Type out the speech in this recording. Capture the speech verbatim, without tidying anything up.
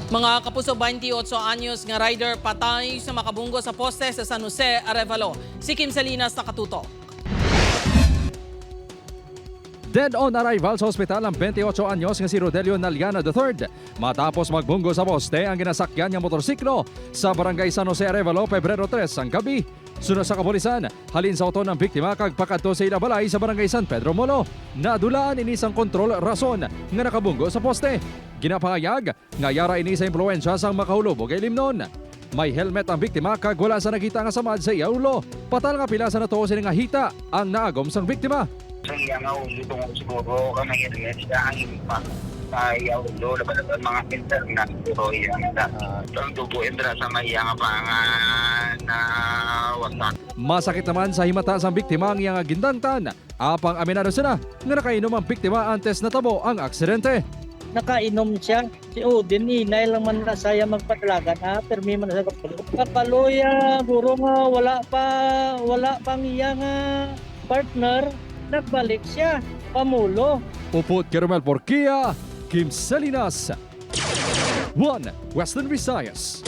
Mga kapuso, twenty-eight anyos nga rider patay sa makabunggo sa poste sa San Jose, Arevalo. Si Kim Salinas nakatutok. Dead on arrival sa ospital ang twenty-eight anyos nga si Rodelio Naliana the third matapos magbunggo sa poste ang ginasakyan nga motorsiklo sa Barangay San Jose, Arevalo, Pebrero tres ang gabi. Suno sa kapulisan, halin sa uton ang biktima kag pakadto sa ila balay sa Barangay San Pedro Molo. Nadulaan ini sang kontrol rason nga nakabunggo sa poste. Ginapahayag nga yara ini sa impluwensya sang makahulubog nga ilimnon. May helmet ang biktima kag wala sa nakita nga samad sa iya ulo. Patal nga pila sa natuo sini nga hita ang naagom sang biktima. Sa iya nga ulo, tungod siguro ka may helmet siya ang impact sa iya ulo, laban-laban mga interna, siguro iya nga ang dugo indra sa may iya nga pangan na wasak. Masakit naman sa himata sang biktima ang iya nga gindangtan. Apang aminado sila nga nakainom ang biktima antes natabo ang aksidente. Nakainom siya. Si Odin, inay lang man na saya magpadalagan, ha? Permi man sa kapalo. Kapaloya, guro nga wala pa, wala pa ang iya nga partner, nagbalik siya, pamulo. Upod kay Romel Porquia, Kim Salinas, One Western Visayas.